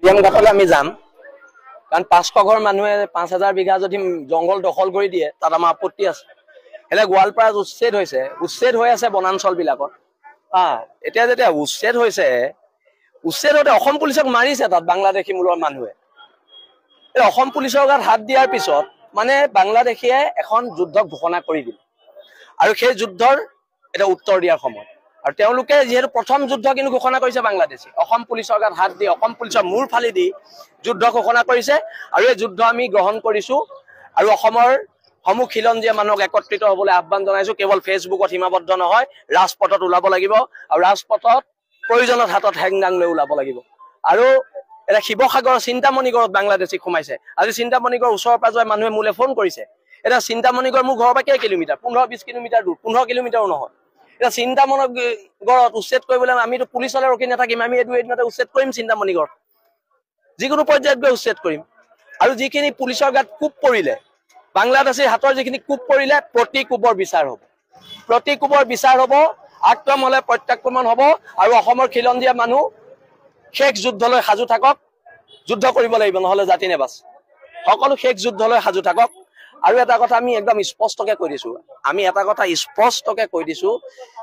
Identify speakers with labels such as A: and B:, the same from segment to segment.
A: উৰিয়ামঘাটলৈ আমি যাম, কাৰণ 500 ঘৰ মানুহে 5000 বিঘা যদি জংঘল দখল কৰি দিয়ে তাত আমাৰ আপত্তি আছে। এতিয়া গোৱালপাৰাত উচ্ছেদ হৈছে, উচ্ছেদ হৈ আছে বনাঞ্চল বিলাকত। এতিয়া যেতিয়া উচ্ছেদ হৈছে, উচ্ছেদ হওঁতে অসম পুলিচক মাৰিছে তাত বাংলাদেশী মূলৰ মানুহে। এই অসম পুলিচৰ গাত হাত দিয়াৰ পিছত মানে বাংলাদেশীয়ে এখন যুদ্ধ ঘোষণা কৰি দিলে, আৰু সেই যুদ্ধৰ এটা উত্তৰ দিয়াৰ সময়। আৰু তেওঁলোকে যিহেতু প্ৰথম যুদ্ধ কিন্তু ঘোষণা কৰিছে বাংলাদেশী, অসম পুলিচৰ গাত হাত দি অসম পুলিচৰ মূৰ ফালি দি যুদ্ধ ঘোষণা কৰিছে, আৰু এই যুদ্ধ আমি গ্ৰহণ কৰিছো। আৰু অসমৰ সমূহ খিলঞ্জীয়া মানুহক একত্ৰিত হ'বলৈ আহ্বান জনাইছো। কেৱল ফেচবুকত সীমাবদ্ধ নহয়, ৰাজপথত ওলাব লাগিব, আৰু ৰাজপথত প্ৰয়োজনত হাতত হেংদাং লৈ ওলাব লাগিব। আৰু এতিয়া শিৱসাগৰৰ চিন্তামণিগড়ত বাংলাদেশী সোমাইছে। আজি চিন্তামণিগড় ওচৰৰ পাজৰে মানুহে মোলৈ ফোন কৰিছে। এতিয়া চিন্তামণিগড় মোৰ ঘৰৰ পৰা কেই কিলোমিটাৰ, 15-20 কিলোমিটাৰ দূৰ, 15 কিলোমিটাৰো নহয়। এতিয়া চিন্তামণিগড়ত উচ্ছেদ কৰিবলৈ আমিতো পুলিচলৈ ৰখি নাথাকিম, আমি এই দুই এদিনতে উচ্ছেদ কৰিম। চিন্তামণিগড় যিকোনো পৰ্যায়ত গৈ উচ্ছেদ কৰিম। আৰু যিখিনি পুলিচৰ গাত কোপ পৰিলে, বাংলাদেশীৰ হাতৰ যিখিনি কোপ পৰিলে, প্ৰতি কোবৰ বিচাৰ হ'ব, প্ৰতি কোবৰ বিচাৰ হ'ব। আক্ৰমণ হ'লে প্ৰত্যাক্ৰমণ হ'ব, আৰু অসমৰ খিলঞ্জীয়া মানুহ শেষ যুদ্ধলৈ সাজু থাকক। যুদ্ধ কৰিব লাগিব, নহ'লে জাতি নেবাচে। সকলো শেষ যুদ্ধলৈ সাজু থাকক। আৰু এটা কথা আমি একদম স্পষ্টকে কৈ দিছো, আমি এটা কথা স্পষ্টকে কৈ দিছো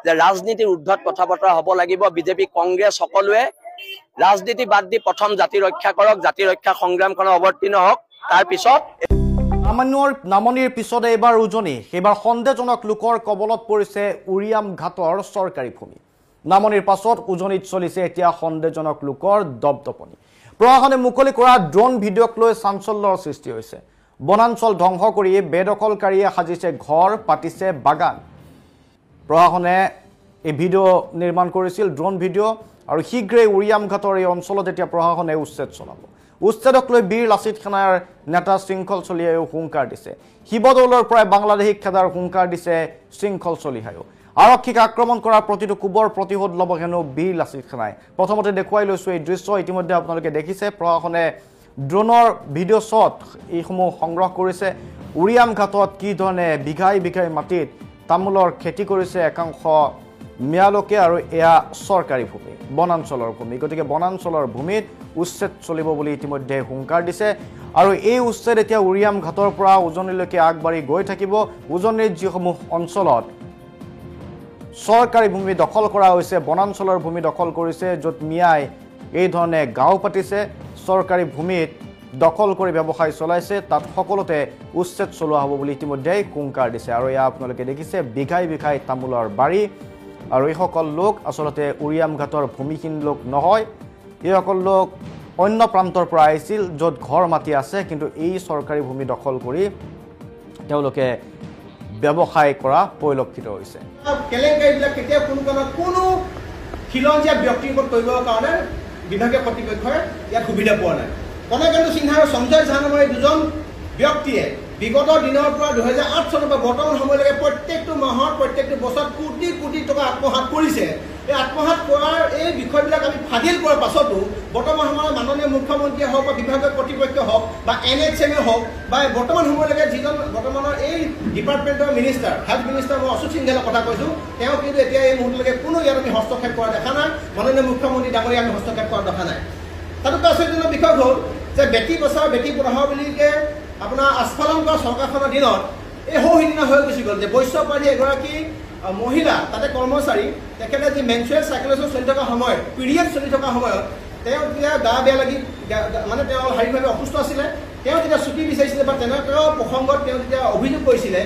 A: যে ৰাজনীতিৰ ঊৰ্ধত কথা বতৰা হ'ব লাগিব। বিজেপি, কংগ্ৰেছ সকলোৱে ৰাজনীতি বাদ দি প্ৰথম জাতি ৰক্ষা কৰক, জাতি ৰক্ষা সংগ্ৰামখনত অৱতীৰ্ণ হওক, তাৰপিছত
B: নামনিৰ পিছতে এইবাৰ উজনি, সেইবাৰ সন্দেহজনক লোকৰ কবলত পৰিছে উৰিয়াম ঘাটৰ চৰকাৰী ভূমি। নামনিৰ পাছত উজনিত চলিছে এতিয়া সন্দেহজনক লোকৰ দপদপনি। প্ৰশাসনে মুকলি কৰা ড্ৰোন ভিডিঅ'ক লৈ চাঞ্চল্যৰ সৃষ্টি হৈছে। বনাঞ্চল ধ্বংস কৰি বেদখলকাৰীয়ে সাজিছে ঘৰ, পাতিছে বাগান। প্ৰশাসনে এই ভিডিঅ' নিৰ্মাণ কৰিছিল, ড্ৰোন ভিডিঅ', আৰু শীঘ্ৰেই উৰিয়াম ঘাটৰ এই অঞ্চলত এতিয়া প্ৰশাসনে উচ্ছেদ চলাব। উচ্ছেদক লৈ বীৰ লাচিত সেনাৰ নেতা শৃংখল চলিহাইও হুংকাৰ দিছে। শিৱদৌলৰ পৰাই বাংলাদেশীক খেদাৰ হুংকাৰ দিছে শৃংখল চলিহাইও। আৰক্ষীক আক্ৰমণ কৰাৰ প্ৰতিটো কোবৰ প্ৰতিশোধ ল'ব হেনো বীৰ লাচিত সেনাই। প্ৰথমতে দেখুৱাই লৈছোঁ এই দৃশ্য, ইতিমধ্যে আপোনালোকে দেখিছে প্ৰশাসনে ড্ৰোনৰ ভিডিঅ' শ্বট এইসমূহ সংগ্ৰহ কৰিছে। উৰিয়াম ঘাটত কি ধৰণে বিঘাই বিঘাই মাটিত তামোলৰ খেতি কৰিছে একাংশ মিয়ালোকে, আৰু এয়া চৰকাৰী ভূমি, বনাঞ্চলৰ ভূমি। গতিকে বনাঞ্চলৰ ভূমিত উচ্ছেদ চলিব বুলি ইতিমধ্যে হুংকাৰ দিছে। আৰু এই উচ্ছেদ এতিয়া উৰিয়াম ঘাটৰ পৰা উজনিলৈকে আগবাঢ়ি গৈ থাকিব। উজনিৰ যিসমূহ অঞ্চলত চৰকাৰী ভূমি দখল কৰা হৈছে, বনাঞ্চলৰ ভূমি দখল কৰিছে, য'ত মিয়াই এই ধৰণে গাঁও পাতিছে, চৰকাৰী ভূমিত দখল কৰি ব্যৱসায় চলাইছে, তাত সকলোতে উচ্ছেদ চলোৱা হ'ব বুলি ইতিমধ্যে হুংকাৰ দিছে। আৰু এয়া আপোনালোকে দেখিছে বিঘাই বিঘাই তামোলৰ বাৰী। আৰু এইসকল লোক আচলতে উৰিয়াম ঘাটৰ ভূমিহীন লোক নহয়, এইসকল লোক অন্য প্ৰান্তৰ পৰা আহিছিল য'ত ঘৰ মাটি আছে, কিন্তু এই চৰকাৰী ভূমি দখল কৰি তেওঁলোকে ব্যৱসায় কৰা পৰিলক্ষিত হৈছে।
C: কেলেংকাৰীবিলাক কেতিয়াও কোনো কাৰণত কোনো খিলঞ্জীয়া ব্যক্তিৰ ওপৰত কৰিবৰ কাৰণে বিভাগীয় কৰ্তৃপক্ষই ইয়াত সুবিধা পোৱা নাই। কনকেন্দু সিনহা আৰু সঞ্জয় ঝা নামৰ এই দুজন ব্যক্তিয়ে বিগত দিনৰ পৰা 2008 চনৰ পৰা বৰ্তমান সময়লৈকে প্ৰত্যেকটো মাহত, প্ৰত্যেকটো বছৰত কোটি কোটি টকা আত্মসাৎ কৰিছে। এই আত্মসাৎ কৰাৰ এই বিষয়বিলাক আমি ফাদিল কৰাৰ পাছতো বৰ্তমান সময়ত মাননীয় মুখ্যমন্ত্ৰীয়ে হওক বা বিভাগীয় কৰ্তৃপক্ষ হওক বা এন এইচ এমে হওক বা বৰ্তমান সময়লৈকে যিজন বৰ্তমানৰ এই ডিপাৰ্টমেণ্টৰ মিনিষ্টাৰ, হেল্থ মিনিষ্টাৰ, মই অশোক সিংঘালৰ কথা কৈছোঁ, তেওঁ কিন্তু এতিয়া এই মুহূৰ্তলৈকে কোনো ইয়াত আমি হস্তক্ষেপ কৰা দেখা নাই। মাননীয় মুখ্যমন্ত্ৰী ডাঙৰীয়া আমি হস্তক্ষেপ কৰা দেখা নাই। তাতোকৈ আচৰিতজনক বিষয় হ'ল যে বেটী বচাও বেটী পঢ়াও বুলিকে আপোনাৰ আস্ফালন কৰা চৰকাৰখনৰ দিনত এই সৌ সিদিনা হৈ গুচি গ'ল যে বৈশ্যপাৰী এগৰাকী মহিলা তাতে কৰ্মচাৰী, তেখেতে যি মেনচুৱেল চাইকুলেশ্যন চলি থকা সময়ত, পিৰিয়ড চলি থকা সময়ত তেওঁ তেতিয়া গা বেয়া লাগি, মানে তেওঁ শাৰীৰিকভাৱে অসুস্থ আছিলে, তেওঁ যেতিয়া ছুটি বিচাৰিছিলে বা তেনেকুৱা প্ৰসংগত তেওঁ যেতিয়া অভিযোগ কৰিছিলে,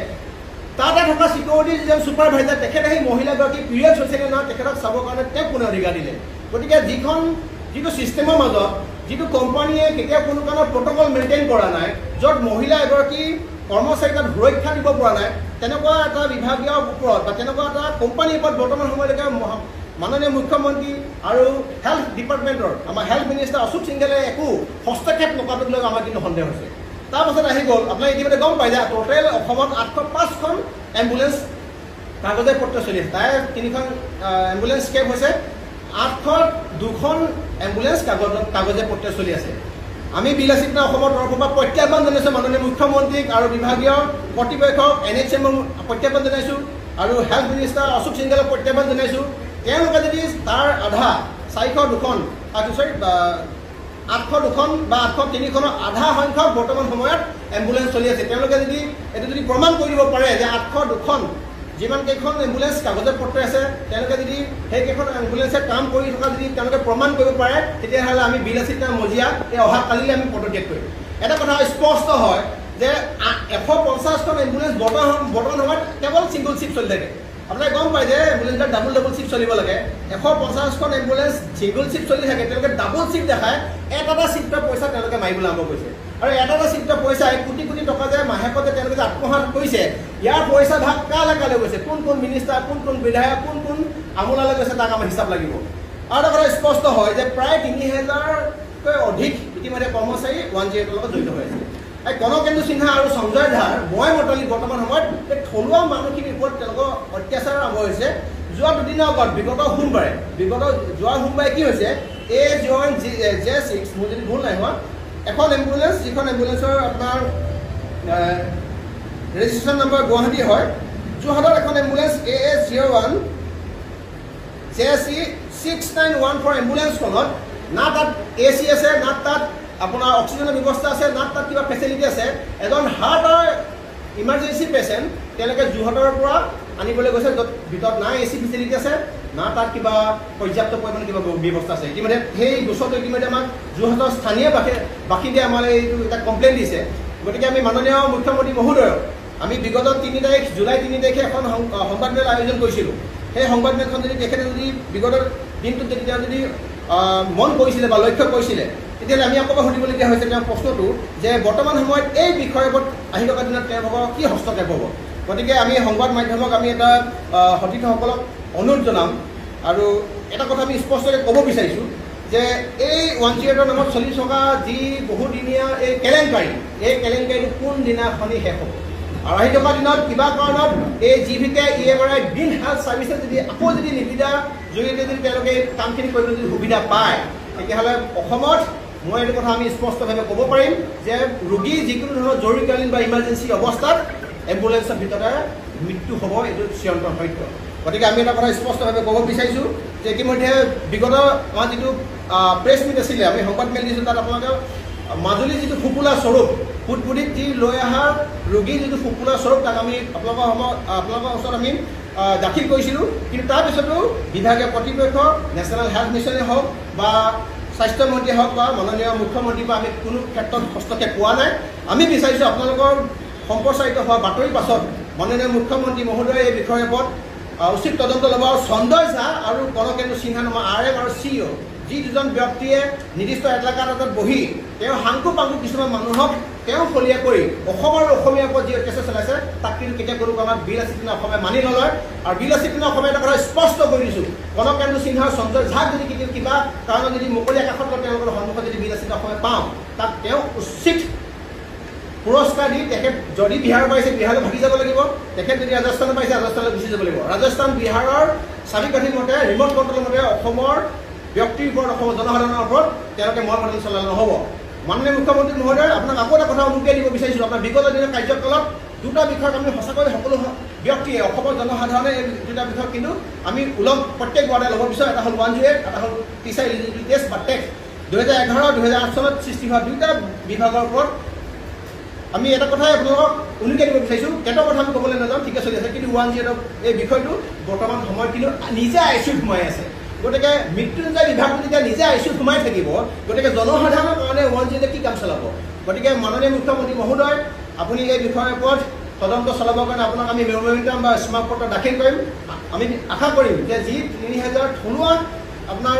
C: তাতে থকা চিকিউৰিটি যিজন ছুপাৰভাইজাৰ তেখেতে সেই মহিলাগৰাকী পিৰিয়ডছ হৈছে নে নহয় তেখেতক চাবৰ কাৰণে তেওঁক কোনে অধিকাৰ দিলে? গতিকে যিটো ছিষ্টেমৰ মাজত যিটো কোম্পানীয়ে কেতিয়াও কোনো কাৰণত প্ৰট'কল মেইনটেইন কৰা নাই, য'ত মহিলা এগৰাকী কৰ্মচাৰী তাত সুৰক্ষা দিব পৰা নাই, তেনেকুৱা এটা বিভাগীয় ওপৰত বা তেনেকুৱা এটা কোম্পানীৰ ওপৰত বৰ্তমান সময়লৈকে মাননীয় মুখ্যমন্ত্ৰী আৰু হেল্থ ডিপাৰ্টমেণ্টৰ আমাৰ হেল্থ মিনিষ্টাৰ অশোক সিংঘালে একো হস্তক্ষেপ নকৰাটোক লৈ আমাৰ কিন্তু সন্দেহ হৈছে। তাৰপাছত আহি গ'ল, আপোনালোকে ইতিমধ্যে গম পাই যায় টোটেল অসমত 805খন এম্বুলেঞ্চ কাগজে পত্ৰ চলি আছে, তাৰে 3খন এম্বুলেঞ্চ কেব হৈছে, 802খন এম্বুলেঞ্চ কাগজে পত্ৰে চলি আছে। আমি বীৰ লাচিত সেনা অসমৰ তৰফৰ পৰা প্ৰত্যাহ্বান জনাইছোঁ মাননীয় মুখ্যমন্ত্ৰীক আৰু বিভাগীয় কৰ্তৃপক্ষক, এন এইচ এমক প্ৰত্যাহ্বান জনাইছোঁ আৰু হেল্থ মিনিষ্টাৰ অশোক সিংঘালক প্ৰত্যাহ্বান জনাইছোঁ। তেওঁলোকে যদি তাৰ আধা 402খন, চৰি, 802খন বা 803খনৰ আধা সংখ্যক বৰ্তমান সময়ত এম্বুলেঞ্চ চলি আছে। তেওঁলোকে যদি এইটো যদি প্ৰমাণ কৰি দিব পাৰে যে 802খন যিমানকেইখন এম্বুলেঞ্চ কাগজে পত্ৰই আছে, তেওঁলোকে যদি সেইকেইখন এম্বুলেঞ্চে কাম কৰি থকা যদি তেওঁলোকে প্ৰমাণ কৰিব পাৰে, তেতিয়াহ'লে আমি বিলাসীপাৰা মজিয়া এই অহা কালিলৈ আমি পদত্যাগ কৰিম। এটা কথা স্পষ্ট হয় যে 150খন এম্বুলেঞ্চ বৰ্তমান সময়ত কেৱল ছিংগল চিফ্ট চলি থাকে। আপোনালোকে গম পায় যে এম্বুলেঞ্চত ডাবল ডাবল চিফ্ট চলিব লাগে। 150খন এম্বুলেঞ্চ ছিংগল চিফ্ট চলি থাকে, তেওঁলোকে ডাবল চিফ্ট দেখায়। এটা এটা চিফ্টৰ পইচা তেওঁলোকে মাৰিবলৈ আৰম্ভ কৰিছে আৰু এটা এটা চিফ্টৰ পইচা কোটি কোটি টকা যে মাহেকতে তেওঁলোকে যে আত্মসাত কৰিছে, ইয়াৰ পইচা ভাগ কালৈ কালৈ গৈছে, কোন কোন মিনিষ্টাৰ, কোন কোন বিধায়ক, কোন কোন আমোলালৈ গৈছে, তাক আমাৰ হিচাপ লাগিব। আৰু এটা কথা স্পষ্ট হয় যে প্ৰায় 3000তকৈ অধিক ইতিমধ্যে কৰ্মচাৰী 108ৰ লগত জড়িত হৈ আছে। এই কনকেন্দু সিনহা আৰু সঞ্জয় ঝাৰ মই মতলি বৰ্তমান সময়ত এই থলুৱা মানুহখিনিৰ ওপৰত তেওঁলোকৰ অত্যাচাৰ আৰম্ভ হৈছে। যোৱা দুদিনৰ আগত বিগত যোৱা সোমবাৰে কি হৈছে, A01J6, মোৰ যদি ভুল নাই হোৱা, এখন এম্বুলেঞ্চ, যিখন এম্বুলেঞ্চৰ আপোনাৰ ৰেজিষ্ট্ৰেশ্যন নম্বৰ গুৱাহাটী হয়, যোৰহাটত এখন এম্বুলেঞ্চ AA01JC6914 এম্বুলেঞ্চখনত না তাত এ চি আছে, না তাত আপোনাৰ অক্সিজেনৰ ব্যৱস্থা আছে, না তাত কিবা ফেচিলিটি আছে। এজন হাৰ্টৰ ইমাৰ্জেঞ্চি পেচেণ্ট তেওঁলোকে যোৰহাটৰ পৰা আনিবলৈ গৈছে, য'ত ভিতৰত না এ চি ফেচিলিটি আছে, না তাত কিবা পৰ্যাপ্ত পৰিমাণৰ কিবা ব্যৱস্থা আছে। ইতিমধ্যে সেই গোচৰটো ইতিমধ্যে আমাক যোৰহাটৰ স্থানীয় বাসিন্দাই আমাৰ এইটো এটা কমপ্লেইন দিছে। গতিকে আমি মাননীয় মুখ্যমন্ত্ৰী মহোদয়ক আমি বিগত 3 তাৰিখ জুলাই 3 তাৰিখে এখন সংবাদমেল আয়োজন কৰিছিলোঁ। সেই সংবাদমেলখন যদি তেখেতে যদি বিগত দিনটোত যদি তেওঁ যদি মন কৰিছিলে বা লক্ষ্য কৰিছিলে, তেতিয়াহ'লে আমি আকৌ সুধিবলগীয়া হৈছে তেওঁৰ প্ৰশ্নটো যে বৰ্তমান সময়ত এই বিষয়ৰ ওপৰত আহি থকা দিনত তেওঁলোকৰ কি হস্তক্ষেপ হ'ব। গতিকে আমি সংবাদ মাধ্যমক আমি এটা সতীৰ্থসকলক অনুৰোধ জনাম আৰু এটা কথা আমি স্পষ্টকৈ ক'ব বিচাৰিছোঁ যে এই 108ৰ নামত চলি থকা যি বহুদিনীয়া এই কেলেংকাৰী, এই কেলেংকাৰীটো কোনদিনাখনি শেষ হ'ব? আৰু আহি থকা দিনত কিবা কাৰণত এই G V K E M R I green health ছাৰ্ভিচে যদি আকৌ যদি নিবিদাৰ জৰিয়তে যদি তেওঁলোকে এই কামখিনি কৰিবলৈ যদি সুবিধা পায়, তেতিয়াহ'লে অসমত মই এইটো কথা আমি স্পষ্টভাৱে ক'ব পাৰিম যে ৰোগী যিকোনো ধৰণৰ জৰুৰীকালীন বা ইমাৰ্জেঞ্চি অৱস্থাত এম্বুলেঞ্চৰ ভিতৰতে মৃত্যু হ'ব, এইটো চিৰন্তন সত্য। গতিকে আমি এটা কথা স্পষ্টভাৱে ক'ব বিচাৰিছোঁ যে ইতিমধ্যে বিগত আমাৰ যিটো প্ৰেছ মিট আছিলে, আমি সংবাদমেল দিছোঁ, তাত আপোনালোকে মাজুলী যিটো ফোপোলা স্বৰূপ, ফুটবুডিত যি লৈ অহা ৰোগীৰ যিটো ফোপোলা স্বৰূপ, তাক আমি আপোনালোকৰ ওচৰত আমি দাখিল কৰিছিলোঁ। কিন্তু তাৰপিছতো বিভাগীয় কৰ্তৃপক্ষ, নেশ্যনেল হেল্থ মিছনেই হওক বা স্বাস্থ্যমন্ত্ৰীয়ে হওক বা মাননীয় মুখ্যমন্ত্ৰীৰ পৰা আমি কোনো ক্ষেত্ৰত হস্তক্ষেপ পোৱা নাই। আমি বিচাৰিছোঁ আপোনালোকৰ সম্প্ৰচাৰিত হোৱা বাতৰিৰ পাছত মাননীয় মুখ্যমন্ত্ৰী মহোদয়ে এই বিষয়ৰ ওপৰত উচিত তদন্ত ল'ব আৰু সঞ্জয় ঝা আৰু কনকেন্দু সিনহা নামৰ আৰ এম আৰু চি অ' যি দুজন ব্যক্তিয়ে নিৰ্দিষ্ট এলেকা এটাত বহি তেওঁ হাংকু পাংকু কিছুমান মানুহক তেওঁ ফলীয়া কৰি অসম আৰু অসমীয়াৰ ওপৰত যি অত্যাচাৰ চলাইছে, তাক কিন্তু কেতিয়া কোনো কাৰণত বিলাসীপাৰা অসমে মানি নলয়। আৰু বিলাসীপাৰা অসমে এটা কথা স্পষ্ট কৰি দিছোঁ, কনকেন্দু সিনহা সঞ্জয় ঝাক যদি কেতিয়াবা কিবা কাৰণত যদি মুকলি আকাশত তেওঁলোকৰ সন্মুখত যদি বিলাসীপাৰা অসমে পাওঁ, তাক তেওঁ উচিত পুৰস্কাৰ দি তেখেত যদি বিহাৰৰ পাইছে বিহাৰলৈ ভাগি যাব লাগিব, তেখেত যদি ৰাজস্থানত পাইছে ৰাজস্থানলৈ গুচি যাব লাগিব। ৰাজস্থান বিহাৰৰ চাবিকাঠি মতে, ৰিম'ট কণ্ট্ৰলৰ মতে অসমৰ ব্যক্তিৰ ওপৰত, অসমৰ জনসাধাৰণৰ ওপৰত তেওঁলোকে মন মতন চলালে নহ'ব। মাননীয় মুখ্যমন্ত্ৰী মহোদয়, আপোনাক আকৌ এটা কথা উনুকিয়াই দিব বিচাৰিছোঁ। আপোনাৰ বিগত দিনৰ কাৰ্যকালত দুটা বিষয়ক আমি সঁচাকৈ সকলো ব্যক্তিয়ে, অসমৰ জনসাধাৰণে এই দুটা বিষয়ক কিন্তু আমি ওলম প্ৰত্যেক ৱাৰ্ডে ল'ব বিচাৰোঁ। এটা হ'ল 108, এটা হ'ল টিচাৰ এলিজিবিলিটি টেষ্ট বা টেক্স। 2011, 2008 চনত সৃষ্টি হোৱা দুয়োটা বিভাগৰ ওপৰত আমি এটা কথাই আপোনালোকক উনুকিয়াই দিব বিচাৰিছোঁ। কেইটা কথা আমি ক'বলৈ নাযাওঁ, ঠিকে চলি আছে, কিন্তু 108ৰ এই বিষয়টো বৰ্তমান সময়ত কিন্তু নিজে I C ইউত সোমাই আছে। গতিকে মৃত্যুঞ্জয় বিভাগটো যেতিয়া নিজে I C ইউত সোমাই থাকিব, গতিকে জনসাধাৰণৰ কাৰণে 108 কি কাম চলাব? গতিকে মাননীয় মুখ্যমন্ত্ৰী মহোদয়, আপুনি এই বিষয়ৰ ওপৰত তদন্ত চলাবৰ কাৰণে আপোনাক আমি মেম'ৰেণ্ডাম বা স্মাৰকপত্ৰ দাখিল কৰিম। আমি আশা কৰিম যে যি 3000 থলুৱা আপোনাৰ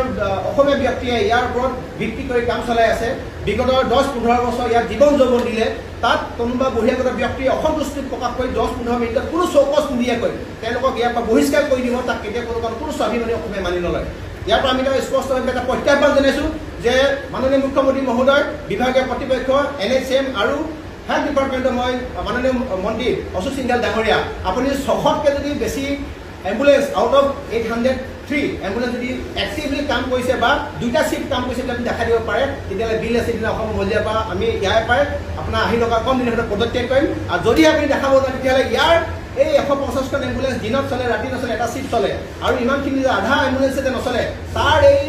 C: অসমীয়া ব্যক্তিয়ে ইয়াৰ ওপৰত ভিত্তি কৰি কাম চলাই আছে, বিগত 10-15 বছৰ ইয়াত জীৱন যৌৱন দিলে, তাত কোনোবা বহিৰাগত ব্যক্তিয়ে অসন্তুষ্টি প্ৰকাশ কৰি 10-15 মিনিটত কোনো চৌকচ নিদিয়াকৈ তেওঁলোকক ইয়াৰ পৰা বহিষ্কাৰ কৰি দিব, তাক কেতিয়া কোনো কাৰণ কোনো স্বাভিমানী অসমীয়া মানি নলয়। ইয়াৰ পৰা আমি স্পষ্টভাৱে এটা প্ৰত্যাহ্বান জনাইছোঁ যে মাননীয় মুখ্যমন্ত্ৰী মহোদয়, বিভাগীয় কৰ্তৃপক্ষ, এন এইচ এম আৰু হেল্থ ডিপাৰ্টমেণ্টৰ মই মাননীয় মন্ত্ৰী অশোক সিংঘাল ডাঙৰীয়া, আপুনি 600তকৈ যদি বেছি এম্বুলেঞ্চ আউট অফ 803 এম্বুলেঞ্চ যদি এক্টিভলি কাম কৰিছে বা দুটা চিফ্ট কাম কৰিছে বুলি আপুনি দেখাই দিব পাৰে, তেতিয়াহ'লে বিল আছে তেতিয়াহ'লে অসম মজিয়াৰ পৰা আমি ইয়াৰ পৰাই আপোনাৰ আহি থকা কম দিনৰ ভিতৰত পদত্যাগ কৰিম। আৰু যদি আপুনি দেখাব নোৱাৰে, তেতিয়াহ'লে ইয়াৰ এই 150খন এম্বুলেঞ্চ দিনত চলে, ৰাতি নচলে, এটা চিফ্ট চলে, আৰু ইমানখিনি যে আধা এম্বুলেঞ্চ যে নচলে, তাৰ এই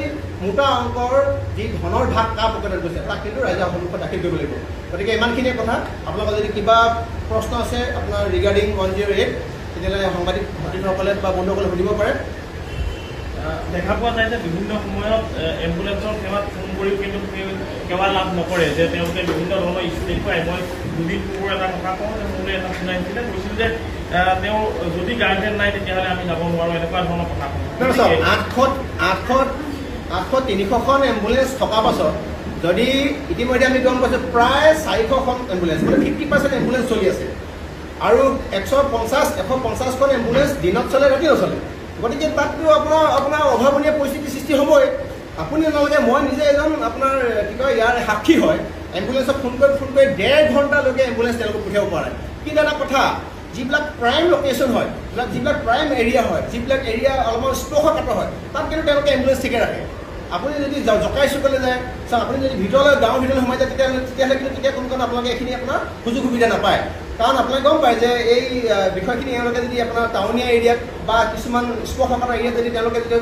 C: মোটা অংকৰ যি ধনৰ ভাগ কাৰ পকেটত গৈছে তাক কিন্তু ৰাইজৰ সন্মুখত দাখিল কৰিব লাগিব। গতিকে ইমানখিনিয়ে কথা। আপোনালোকৰ যদি কিবা প্ৰশ্ন আছে আপোনাৰ ৰিগাৰ্ডিং 108 তেতিয়াহ'লে সাংবাদিক সতীৰ্থসকলে বা বন্ধুসকলে সুধিব পাৰে।
D: দেখা পোৱা যায় যে বিভিন্ন সময়ত এম্বুলেন্সৰ সেৱাত ফোন কৰিও কিন্তু সেৱা লাভ নকৰে, যে তেওঁলোকে বিভিন্ন ধৰণৰ ইছ্যু দেখুৱাই। মই দুদিন পূৰ্বৰ এটা কথা কওঁ যে মোলৈ এটা ফোন আহিছিলে, কৈছিল যে তেওঁ যদি গাৰ্জেন নাই তেতিয়াহ'লে আমি যাব নোৱাৰোঁ, এনেকুৱা ধৰণৰ কথা।
C: 800-300খন এম্বুলেন্স থকা পাছত যদি ইতিমধ্যে আমি গম পাইছোঁ প্ৰায় 400খন এম্বুলেন্স, মানে 50% এম্বুলেন্স চলি আছে, আৰু 150খন এম্বুলেন্স দিনত চলে, ৰাতি নচলে। গতিকে তাততো আপোনাৰ অভাৱনীয় পৰিস্থিতিৰ সৃষ্টি হ'বই। আপুনি নালাগে, মই নিজে এজন আপোনাৰ কি কয় ইয়াৰ সাক্ষী হয়। এম্বুলেন্সক ফোন কৰি 1.5 ঘণ্টালৈকে এম্বুলেন্স তেওঁলোকক পঠিয়াব পৰা নাই। কিন্তু এটা কথা, যিবিলাক প্ৰাইম লোকেশ্যন হয়, যিবিলাক প্ৰাইম এৰিয়া হয়, যিবিলাক এৰিয়া অলপমান স্পৰ্শকাতৰ হয়, তাত কিন্তু তেওঁলোকে এম্বুলেন্স ঠিকে ৰাখে। আপুনি যদি জকাই চুকলৈ যায়, চাওক আপুনি যদি ভিতৰলৈ গাঁৱৰ ভিতৰলৈ সোমাই যায়, তেতিয়াহ'লে কিন্তু তেতিয়া কোনো কাৰণে আপোনালোকে এইখিনি আপোনাৰ সুযোগ সুবিধা নাপায়। কাৰণ আপোনালোকে গম পায় যে এই বিষয়খিনি এওঁলোকে যদি আপোনাৰ টাউনীয়া এৰিয়াত বা কিছুমান স্পৰ্শকাতৰ এৰিয়াত যদি তেওঁলোকে যদি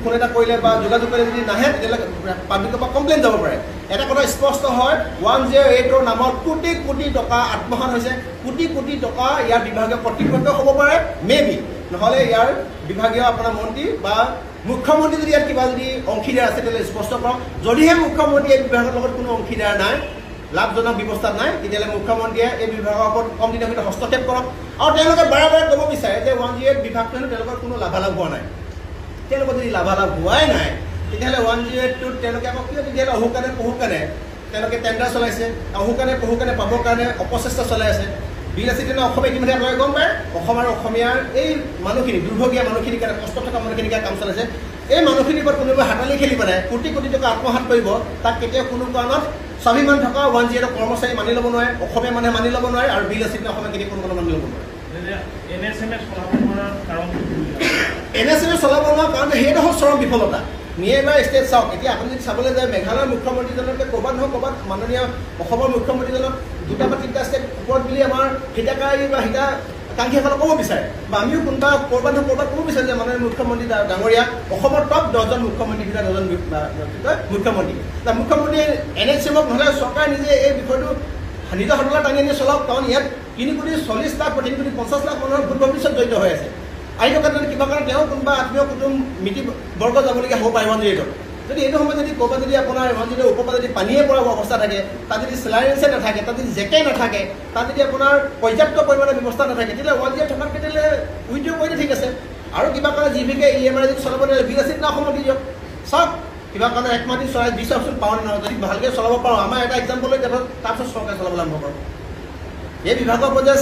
C: ফোন এটা কৰিলে বা যোগাযোগ কৰিলে যদি নাহে, তেতিয়াহ'লে পাব্লিকৰ পৰা কমপ্লেইন যাব পাৰে। এটা কথা স্পষ্ট হয়, 108ৰ নামত কোটি কোটি টকা আত্মসাত হৈছে, কোটি কোটি টকা ইয়াৰ বিভাগীয় কৰ্তৃপক্ষ হ'ব পাৰে, মে বি, নহ'লে ইয়াৰ বিভাগীয় আপোনাৰ মন্ত্ৰী বা মুখ্যমন্ত্ৰী যদি ইয়াত কিবা যদি অংশীদাৰ আছে তেতিয়াহ'লে স্পষ্ট কৰক। যদিহে মুখ্যমন্ত্ৰী এই বিভাগৰ লগত কোনো অংশীদাৰ নাই, লাভজনক ব্যৱস্থা নাই, তেতিয়াহ'লে মুখ্যমন্ত্ৰীয়ে এই বিভাগৰ ওপৰত কম দিনৰ ভিতৰত হস্তক্ষেপ কৰক। আৰু তেওঁলোকে বাৰে বাৰে ক'ব বিচাৰে যে 108 বিভাগটো হেনো তেওঁলোকৰ কোনো লাভালাভ হোৱা নাই। তেওঁলোকৰ যদি লাভালাভ হোৱাই নাই, তেতিয়াহ'লে 108টোত তেওঁলোকে আকৌ কিয় তেতিয়াহ'লে অহুকাণে পহুকাণে তেওঁলোকে টেণ্ডাৰ চলাইছে, অহুকাণে পহুকাণে পাবৰ কাৰণে অপচেষ্টা চলাই আছে। বিল আছে তেনে অসমে ইতিমধ্যে আপোনালোকে গম পায়, অসম আৰু অসমীয়াৰ এই মানুহখিনি, দুৰ্ভগীয়া মানুহখিনিৰ কাৰণে, কষ্ট থকা মানুহখিনিৰ কাৰণে কাম চলাইছে। এই মানুহখিনিৰ ওপৰত কোনোবাই হাতালি খেলি পেলাই কোটি কোটি টকা আত্মসাত কৰিব, তাক কেতিয়াও কোনো কাৰণত স্বাভিমান থকা 108 কৰ্মচাৰী মানি ল'ব নোৱাৰে, অসমীয়া মানুহে মানি ল'ব নোৱাৰে, আৰু বিল আছে অসমীয়া কেতিয়াও কোনো কাৰণত মানি ল'ব নোৱাৰে। NSMA চলাব নোৱাৰাৰ কাৰণ সেইটো হ'ল চৰম বিফলতা। নিয়াৰ ষ্টেট চাওক, এতিয়া আপুনি যদি চাবলৈ যায় মেঘালয়ৰ মুখ্যমন্ত্ৰীজনকে ক'ৰবাত নহয় ক'ৰবাত মাননীয় অসমৰ মুখ্যমন্ত্ৰীজনক 2টা বা 3টা ষ্টেট ওপৰত বুলি আমাৰ হিতাকাৰী বা হিতাকাংক্ষীসকলক ক'ব বিচাৰে, বা আমিও কোনোবা ক'ৰবাত নহয় ক'ৰবাত ক'ব বিচাৰে যে মাননীয় মুখ্যমন্ত্ৰী ডাঙৰীয়া অসমৰ টপ 10জন মুখ্যমন্ত্ৰীৰ ভিতৰত 10জন মুখ্যমন্ত্ৰী। মুখ্যমন্ত্ৰীয়ে NHMক নহ'লে চৰকাৰে নিজে এই বিষয়টো নিজৰ হাতলৈ টানি আনি চলাওক। কাৰণ ইয়াত 3 কোটি 40 লাখ বা 3 কোটি 50 লাখ মানুহৰ ভূত ভৱিষ্যত জড়িত হৈ আছে। আহি থকা দিনত কিবা কাৰণে তেওঁ কোনোবা আত্মীয় কুটুম মিতি বৰ্গ যাবলগীয়া হ'ব পাৰে 108ত। যদি এইটো সময়ত যদি ক'ৰবাত যদি আপোনাৰ 108ৰ ওপৰৰ পৰা যদি পানীয়ে পৰা অৱস্থা থাকে, তাত যদি চেলাইনছে নাথাকে, তাত যদি জেকে নাথাকে, তাত যদি আপোনাৰ পৰ্যাপ্ত পৰিমাণৰ ব্যৱস্থা নাথাকে, তেতিয়াহ'লে 108 থকাত তেতিয়াহ'লে উইড্ৰ কৰিলে ঠিক আছে। আৰু কিবা কাৰণে GVK EMR যদি চলাব নোৱাৰে, বিল আছে অসমত দি দিয়ক। চাওক কিবা কাৰণে এক মাহ দিন চলাই দি চাওকচোন পাওঁ নে নহয়। যদি ভালকৈ চলাব পাৰোঁ, আমাৰ এটা এক্সাম্পল লৈ তাৰপিছত চৰকাৰে চলাবলৈ আৰম্ভ কৰক। এই বিভাগৰ ওপৰত যে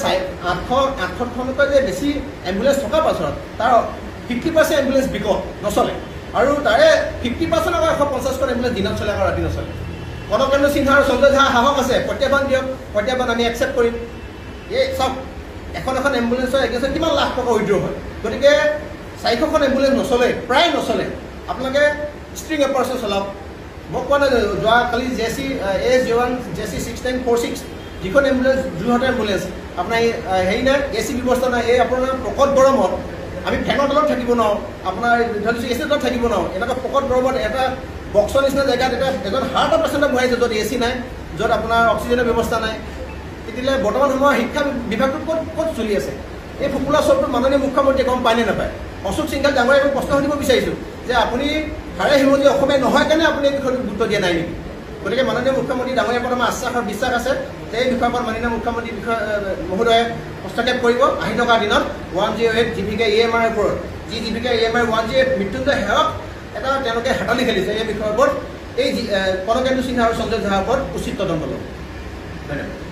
C: 800খনতকৈ যে বেছি এম্বুলেন্স থকাৰ পাছত তাৰ 50% এম্বুলেন্স বিকল, নচলে, আৰু তাৰে 50% আকৌ 150খন এম্বুলেন্স দিনত চলে আৰু ৰাতি নচলে। কনকেন্দ্ৰ সিনহা আৰু সঞ্জয় ঝা সাহস আছে, প্ৰত্যাহ্বান দিয়ক, প্ৰত্যাহ্বান আমি একচেপ্ট কৰিম। এই চাওক এখন এখন এম্বুলেন্সৰ এগেইনষ্টত কিমান লাখ টকা উইড্ৰ হয়। গতিকে 400খন এম্বুলেন্স নচলে, প্ৰায় নচলে। আপোনালোকে ষ্ট্ৰিং অপাৰেশ্যন চলাওক। মই কোৱা নাই, যোৱাকালি JC A01 JC 6946 যিখন এম্বুলেন্স, যোৰহাটৰ এম্বুলেন্স, আপোনাৰ হেৰি নাই, এ চি ব্যৱস্থা নাই। এই আপোনাৰ প্ৰকট গৰমত আমি ফেনৰ তলত থাকিব নোৱাৰোঁ, আপোনাৰ ধৰিছোঁ এ চি তলত থাকিব নোৱাৰোঁ। এনেকুৱা প্ৰকট গৰমত এটা বক্সৰ নিচিনা জেগাত এটা এজন হাৰ্টৰ পেচেণ্টক বহাইছে, য'ত এ চি নাই, য'ত আপোনাৰ অক্সিজেনৰ ব্যৱস্থা নাই। তেতিয়াহ'লে বৰ্তমান সময়ৰ শিক্ষা বিভাগটো ক'ত ক'ত চলি আছে? এই ফোপোলা চবটো মাননীয় মুখ্যমন্ত্ৰীয়ে গম পায় নে নাপায়? অশোক সিংঘাল ডাঙৰীয়াক মই প্ৰশ্ন সুধিব বিচাৰিছোঁ যে আপুনি হাৰে হিমজী অসমীয়া নহয় কাৰণে আপুনি এই বিষয়টোত গুৰুত্ব দিয়া নাই নেকি? গতিকে মাননীয় মুখ্যমন্ত্ৰী ডাঙৰীয়াৰ ওপৰত আমাৰ আশ্বাস আৰু বিশ্বাস আছে যে এই বিষয়ৰ ওপৰত মাননীয় মুখ্যমন্ত্ৰী বিষয় মহোদয়ে হস্তক্ষেপ কৰিব। আহি থকা দিনত 108 GVK EMR ওপৰত যি GVK EMR 108 Mrityunjay সেৱক এটা তেওঁলোকে হাতালি খেলিছে, এই বিষয়ৰ ওপৰত এই কনকেন্দু সিনহা আৰু সঞ্জয় ঝাৰ ওপৰত উচিত তদন্ত ল'ব। ধন্যবাদ।